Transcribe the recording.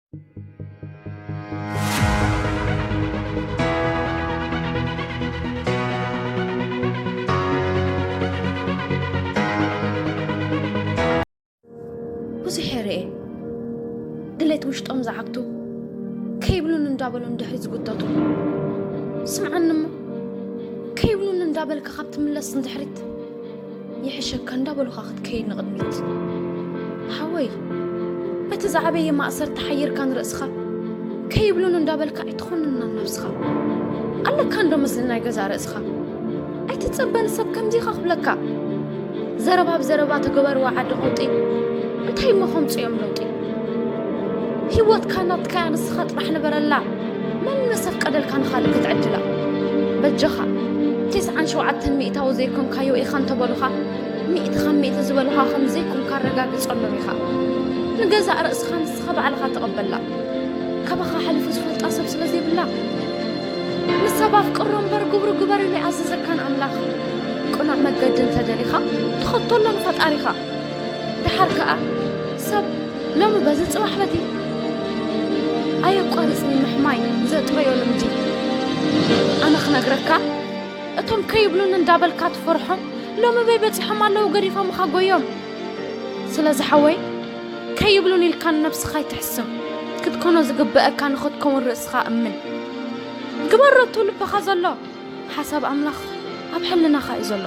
ብዙሕ የርኤ ድሌት ውሽጦም ዝዓግቱ ከይብሉን እንዳበሉ እንድሕሪ ዝጉተቱ፣ ስምዓኒ እሞ፣ ከይብሉን እንዳበልካ ካብ ትምለስ ንድሕሪት፣ ይሕሸካ እንዳበሉኻ ክትከይድ ንቕድሚት። ሓወይ፣ በቲ ዝዓበየ ማእሰርቲ ሓይርካ ንርእስኻ ከይብሉን እንዳበልካ ኣይትኾንናን ነብስኻ። ኣለካ እንዶ ምስሊ ናይ ገዛ ርእስኻ። ኣይትጸበ ንሰብ ከምዚኻ ክብለካ። ዘረባ ብዘረባ ተገበርዋ ዓዲ ቀውጢ። እንታይ እሞ ከምጽኦም ለውጢ? ህይወትካ ናትካ እያ፣ ንስኻ ጥራሕ ንበረላ። መን መሰፍ ቀደልካ ንኻልእ ክትዕድላ? በጃኻ፣ ተስዓን ሸውዓተን ሚእታዊ ዘይኮንካዮ ኢኻ እንተበሉኻ፣ ሚእቲ ካብ ሚእቲ ዝበሉኻ ከም ዘይኮንካ ኣረጋግጸሎም ኢኻ። ንገዛእ ርእስኻ ንስኻ ባዕልኻ ተቐበላ። ካባኻ ሓሊፉ ዝፈልጣ ሰብ ስለ ዘይብላ። ንሰብ ኣፍቅሮ እምበር ግብሩ ግበር ኢሉ ኣይኣዘዘካን ኣምላኽ። ቅኑዕ መገዲ እንተደሊኻ፣ ተኸተሎ ንፈጣሪኻ። ደሓር ከኣ ሰብ ሎሚ በዚ ጽባሕ በቲ ኣየቋርጽኒ ምሕማይ ዘጥረዮ ልምዲ። ኣነ ክነግረካ፣ እቶም ከይብሉን እንዳበልካ ትፈርሖም፣ ሎሚ በይ በጺሖም ኣለዉ ገዲፎምኻ ጎዮም። ስለዚ ሓወይ፣ ከይብሉን ኢልካ ንነብስኻ ኣይትሕስም። ክትኮኖ ዝግበአካ ንኽትከውን ርእስኻ እምን። ግበሮ እቱ ልብኻ ዘሎ። ሓሳብ ኣምላኽ ኣብ ሕልናኻ እዩ ዘሎ።